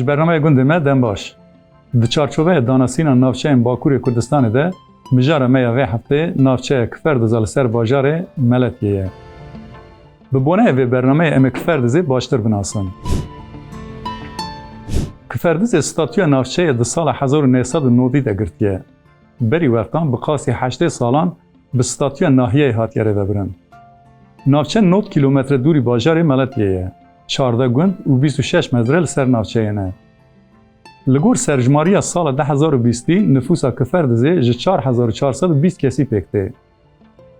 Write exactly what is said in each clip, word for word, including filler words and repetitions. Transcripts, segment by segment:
Ji bernameya gundê me dem baş. Di çarçoveya danasîna navçeyên Bakurê Kurdistanê de, mijara me ya vê hefteyê navçeya Kiferdiza li ser bajarê Meletiyê ye. Bi boneyê vê bernameyê em ê Kiferdizê baştir binasin. Kiferdizê statûya navçeyê di sala hezar û neh sed û nodî de girtiye. Berî wextan bi qasî heştê salan bi statûya nahiyeyê hatiye rêvebirin. Navçe nod kîlometre dûrî bajarê Meletiyê ye. Çardeh gund û bîst û şeş mezre li ser navçeyê ne. Li gor serjimariya sala du hezar û bîstî nifûsa Kiferdizê ji çar hezar û çar sed û bîst kesî pêk tê.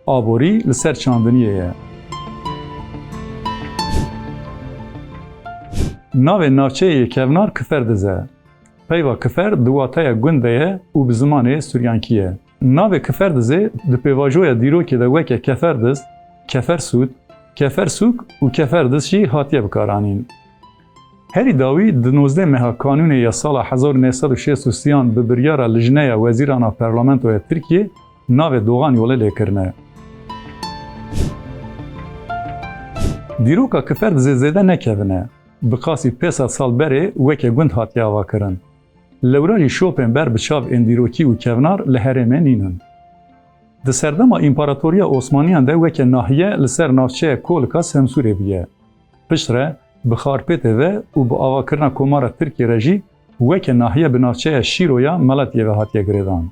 Aborî li ser çandiniyê ye. Navê navçeyê yê kevnar Kiferdiz e. Peyva kifer di wateya gund de ye û bi zimanê suryankî ye. Navê Kiferdizê di pêvajoya dîrokê de weke Keferdiz, Kefersûd, Kefersûk û Keferdiz jî hatiye bikaranîn. Herî dawî di nozdeh meha Kanûnê ya sala hezar û neh sed û şêst û sêyan bi biryara Lijneya Wezîran a Parlamentoya Tirkiyê navê Doğan Yolu lê kirine. Dîroka Kiferdizê zêde ne kevin e. Bi qasî pênc sed sal berê weke gund hatiye avakirin. Lewra jî şopên ber bi çav ên dîrokî û kevnar li herêmê nînin. Di serdema Împaratoriya Osmaniyan de weke nahiye li ser navçeya Kolika Semsûrê bûye. Piştre bi Xarpêtê ve û bi avakirina Komara Tirkiyê re jî weke nahiye bi navçeya Şîroya Meletiyê ve hatiye girêdan.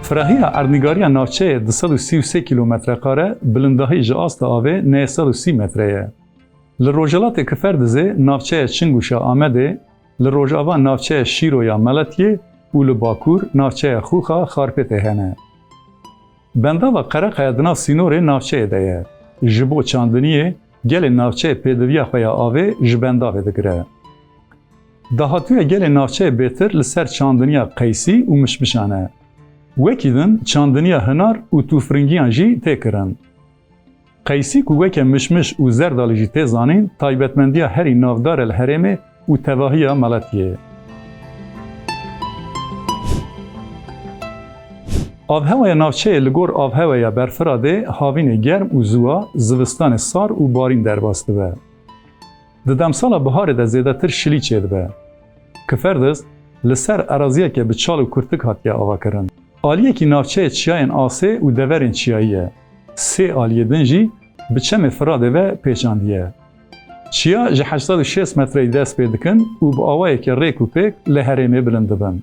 Firahiya erdnîgariya navçeyê du sed û sî û sê kîlometre kare, bilindahî ji asta avê neh sed û sî metre ye. Li rojhilatê Kiferdizê navçeya Çingûşa Amedê, li rojava navçeya Şîroya Meletiyê û li bakur navçeya Xûxa Xarpêtê hene. Bendava Qereqaya di nav sînorê navçeyê de ye. Ji bo çandiniyê gelê navçeyê pêdiviya xwe ya avê ji bendavê digire. Dahatûya gelê navçeyê bêtir li ser çandiniya qeysî û mişmişan e. Wekî din çandiniya hinar û tûfiringiyan jî tê kirin. Qeysî ku weke mişmiş û zerdalî jî tê zanîn, taybetmendiya herî navdar e li herêmê û tevahiya Meletiyê. Avhewaya navçeyê li gor avhewaya berfiradê havînê germ û ziwa, zivistanê sar û barîn derbas dibe. Di demsala biharê de zêdetir şilî çêdibe. Kiferdiz li ser eraziyeke bi çal û kurtik hatiye avakirin. Aliyekî navçeyê çiyayên asê û deverên çiyayî ye. Sê aliyê din jî bi çemê Firadê ve pêçandiye. Çiya ji heşt sed û şêst metreyî dest pê dikin û bi awayeke rêk û pêk li herêmê bilind dibin.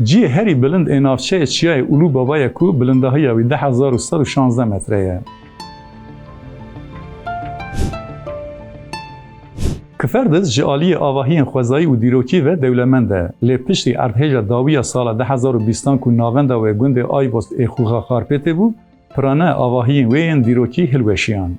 Cihê herî bilind ê navçeyê çiyayê Ulu Baba ye ku bilindahiya wî du hezar û sed û şazdeh metre ye. Kiferdiz ji aliyê avahiyên xwezayî û dîrokî ve dewlemend e, lê piştî erdhêja dawî ya sala du hezar û bîstan ku navenda wê gundê Aybost ê Xûxa Xarpêtê bû, pirane avahiyên wê yên dîrokî hilweşiyan.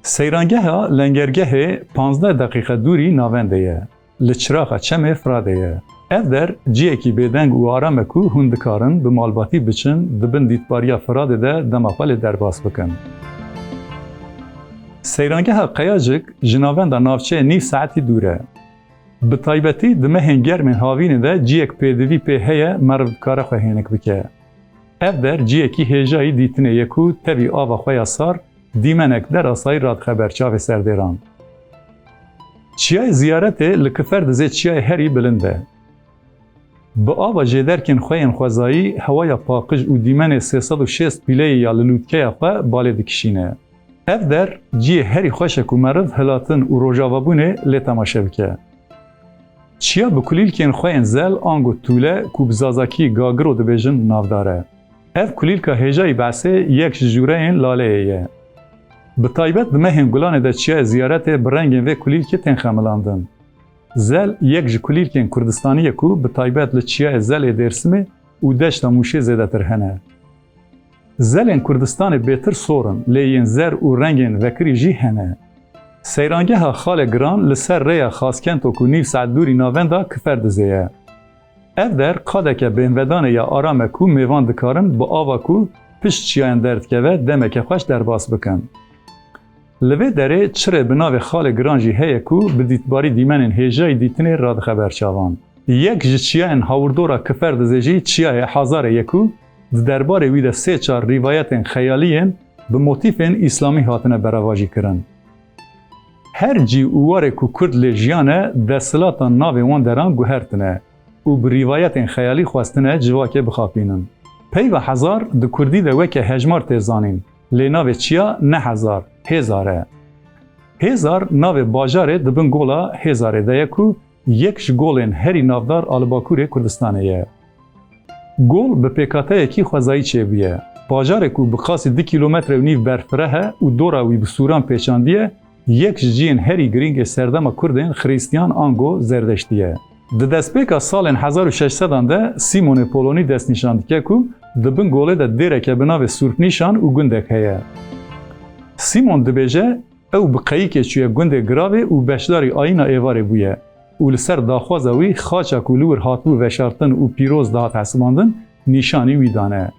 Seyrangeha lengergehê panzdeh deqîqe dûrî navendê ye. Li çiraxa çemê Firadê ye. Ev der cihekî bêdeng û aram e ku hûn dikarin bi malbatî biçin, di bin dîtbariya Firadê de dema xwe lê derbas bikin. Seyrangeha Qeyacik ji navenda navçeyê nîv saetî dûr e. Bi taybetî di mehên germên havînê de cihek pêdivî pê heye meriv dikare xwe hênik bike. Ev der cihekî hêjayî dîtinê ye ku tevî ava xwe ya sar dîmenek derasayî radixe ber çavê serdêran. Çiyayê Ziyaretê li Kiferdizê çiyayê herî bilind e. Bi ava jêderkên xwe yên xwezayî, hewaya paqij û dîmenê sê sed û şêst pîleyê ya li lûtkeya xwe balê dikişîne. Ev der cihê herî xweş e ku meriv hilatin û rojavabûnê lê temaşe bike. Çiya bi kulîlkên xwe yên zel ango tûle ku bi zazakî gagiro dibêjin navdar e. Ev kulîlka hêjayî behsê yek ji jûreyên laleyê ye. Bi taybet di mehên gulanê de çiyayê Ziyaretê bi rengên vê kulîlkê tên xemilandin. Zel yek ji kulîlkên Kurdistanî ye ku bi taybet li çiyayê Zel ê Dêrsimê û Deşta Mûşê zêdetir hene. Zelên Kurdistanê bêtir sor in, lê yên zer û rengên vekirî jî hene. Seyrangeha Xalê Giran li ser rêya Xaskento ku nîv saet dûrî navenda Kiferdizê ye. Ev der qadeke bêhnvedanê ya aram e ku mêvan dikarin bi ava ku pişt çiyayan derdikeve demeke xweş derbas bikin. Li vê derê çirê bi navê Xalê Giran jî heye ku bi dîtbarî dîmenên hêjayî dîtinê radixe ber çavan. Yek ji çiyayên hawirdora Kiferdizê jî çiyayê Hazarê ye ku di derbarê wî de sê çar rîvayetên xeyalî yên bi motîfên îslamî hatine berevajî kirin. Her cî û warê ku Kurd lê jiyane, desthilatan navê wan deran guhertine û bi rîvayetên xeyalî xwestine civakê bixapînin. Peyva hezar di Kurdî de weke hejmar tê zanîn, lê navê çiya ne hezar, hêzar e. Hêzar navê bajarê di bin gola Hêzarê de ye ku yek ji golên herî navdar a li Bakurê Kurdistanê ye. Gol bi pêkhateyekî xwezayî çêbûye. Bajarê ku bi qasî du kîlometre û nîv berfireh e û dora wî bi sûran pêçandiye, yek ji ciyên herî girîng ê serdema Kurdên Xirîstiyan ango Zerdeştî ye. Di destpêka salên hezar û şeş sedan de Sîmonê Polonî destnîşan dike ku di bin golê de dêreke bi navê Sûrpnîşan û gundek heye. Sîmon dibêje, ew bi qeyikê çûye gundê Giravê û beşdarî ayîna êvarê bûye û li ser daxwaza wî xaça ku li wir hatibû veşartin û pîroz dihat hesibandin, nîşanî wî dane.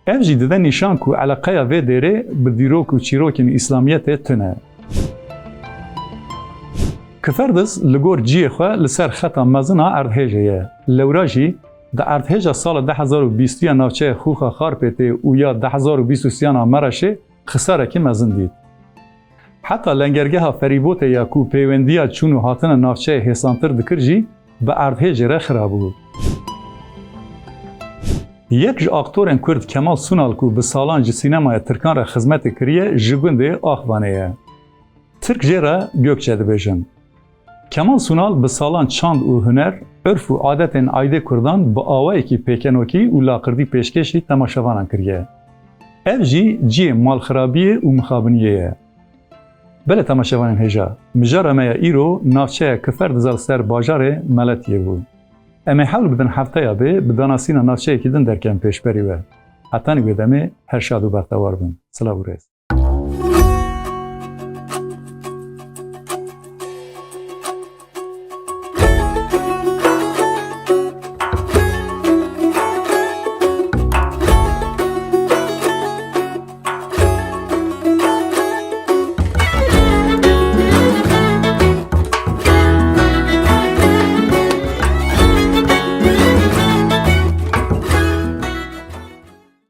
Ev jî dide nîşan ku eleqeya vê dêrê bi dîrok û çîrokên Îslamiyetê tune. Kiferdiz li gor ciyê xwe li ser xeta mezin a erdhêjê ye. Lewra jî di erdhêja sala du hezar û bîst ya navçeya Xûxa Xarpêtê û ya du hezar û bîst û sêyan a Mereşê xisarekî mezin dît. Heta lengergeha ferîbotê ya ku pêwendiya çûn û hatina navçeyê hêsantir dikir jî bi erdhêjê re xira bû. Yek ji aktorên Kurd Kemal Sunal ku bi salan ji sînemaya Tirkan re xizmetê kiriye, ji gundê Axvanê ye. Tirk jê re Gökçe dibêjin. Kemal Sunal bi salan çand û huner, urf û adetên aîdê Kurdan bi awayekî pêkenokî û laqirdî pêşkêşî temaşevanan kiriye. Ev jî cihê malxirabiyê û mixabiniyê ye. Belê temaşevanên hêja, mijara me ya îro navçeya Kiferdiza li ser bajarê Meletiyê bû. Em ê hewl bidin hefteya bê bi danasîna navçeyekî din derkevin pêşberî we. Hetanî wê demê her şad û bextewar bin. Silav û rêz.